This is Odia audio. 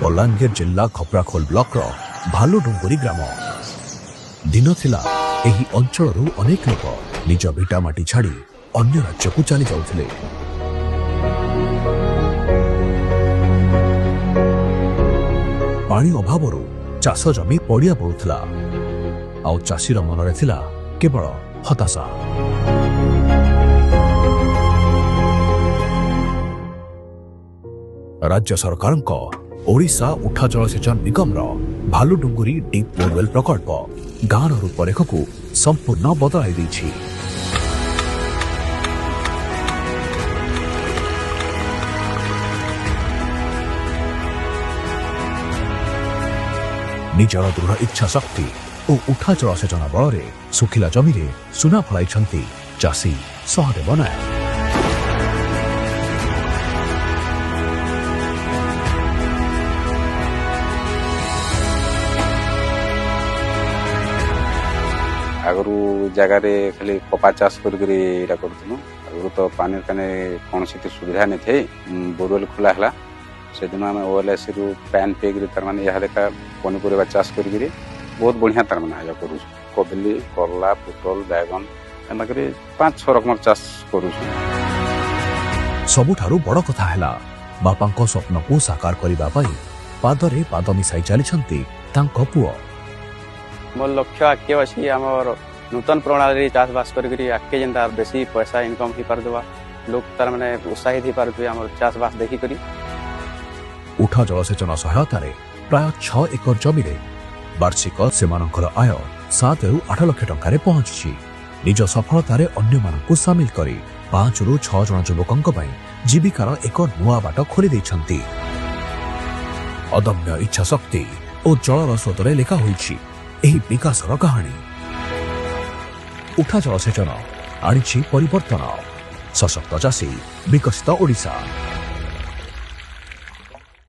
ବଲାଙ୍ଗୀର ଜିଲ୍ଲା ଖପ୍ରାଖୋଲ ବ୍ଲକର ଭାଲୁଡୁଙ୍ଗୁରି ଗ୍ରାମ। ଦିନ ଥିଲା, ଏହି ଅଞ୍ଚଳରୁ ଅନେକ ଲୋକ ନିଜ ଭିଟାମାଟି ଛାଡ଼ି ଅନ୍ୟ ରାଜ୍ୟକୁ ଚାଲି ଯାଉଥିଲେ। ପାଣି ଅଭାବରୁ ଚାଷ ଜମି ପଡ଼ିଆ ପଡୁଥିଲା, ଆଉ ଚାଷୀର ମନରେ ଥିଲା କେବଳ ହତାଶା। ରାଜ୍ୟ ସରକାରଙ୍କ ଓଡ଼ିଶା ଉଠା ଜଳସେଚନ ନିଗମର ଭାଲୁଡୁଙ୍ଗୁରି ଡିପ୍ ବୋରୱେଲ ପ୍ରକଳ୍ପ ଗାଁର ରୂପରେଖକୁ ସମ୍ପୂର୍ଣ୍ଣ ବଦଳାଇ ଦେଇଛି। ନିଜର ଦୃଢ଼ ଇଚ୍ଛା ଶକ୍ତି ଓ ଉଠା ଜଳସେଚନ ବଳରେ ଶୁଖିଲା ଜମିରେ ସୁନା ଫଳାଇଛନ୍ତି ଚାଷୀ ସହଦେବ ନାୟକ। ଆଗରୁ ଜାଗାରେ ଖାଲି କପା ଚାଷ କରିକିରି ଏଇଟା କରୁଥିଲୁ। ଆଗରୁ ତ ପାଣିର କାନେ କୌଣସି ସୁବିଧା ନାଇଁ ଥାଇ। ବୋରୱେଲ ଖୋଲା ହେଲା ସେଦିନ ଆମେ ଓଏଲ୍ଏସ୍ରୁ ପାନ୍ ପେଇକିରି ତାର ମାନେ ଏହା ଲେଖା ପନିପରିବା ଚାଷ କରିକିରି ବହୁତ ବଢ଼ିଆ ତାର ମାନେ ଆଜ୍ଞା କରୁଛୁ। କଦଳୀ, କଲରା, ପୋଟଲ, ବାଇଗଣ ଏନ୍ତା କରି 5-6 ରକମର ଚାଷ କରୁଛୁ। ସବୁଠାରୁ ବଡ଼ କଥା ହେଲା, ବାପାଙ୍କ ସ୍ୱପ୍ନକୁ ସାକାର କରିବା ପାଇଁ ପାଦରେ ପାଦ ମିଶାଇ ଚାଲିଛନ୍ତି ତାଙ୍କ ପୁଅ। ମୋର ଲକ୍ଷ୍ୟ ଆଗକେ ଅଛି, ଆମର ନୂତନ ପ୍ରଣାଳୀରେ ଚାଷବାସ କରିକିରି ଆଗକେ ଯେନ୍ତା ବେଶୀ ପଇସା ଇନକମ୍ ହେଇପାରୁଥିବା, ଲୋକ ତାର ମାନେ ଉତ୍ସାହିତ ହେଇପାରୁଥିବେ ଆମର ଚାଷବାସ ଦେଖିକରି। ଉଠା ଜଳସେଚନ ସହାୟତାରେ ପ୍ରାୟ 6 ଏକର ଜମିରେ ବାର୍ଷିକ ସେମାନଙ୍କର ଆୟ 7ରୁ 8 ଲକ୍ଷ ଟଙ୍କାରେ ପହଞ୍ଚିଛି। ନିଜ ସଫଳତାରେ ଅନ୍ୟମାନଙ୍କୁ ସାମିଲ କରି 5ରୁ 6 ଜଣ ଯୁବକଙ୍କ ପାଇଁ ଜୀବିକାର ଏକ ନୂଆ ବାଟ ଖୋଲି ଦେଇଛନ୍ତି। ଅଦମ୍ୟ ଇଚ୍ଛାଶକ୍ତି ଓ ଜଳର ସ୍ରୋତରେ ଲେଖା ହୋଇଛି ଏହି ବିକାଶର କାହାଣୀ। ଉଠା ଜଳସେଚନ ଆଣିଛି ପରିବର୍ତ୍ତନ। ସଶକ୍ତ ଚାଷୀ, ବିକଶିତ ଓଡ଼ିଶା।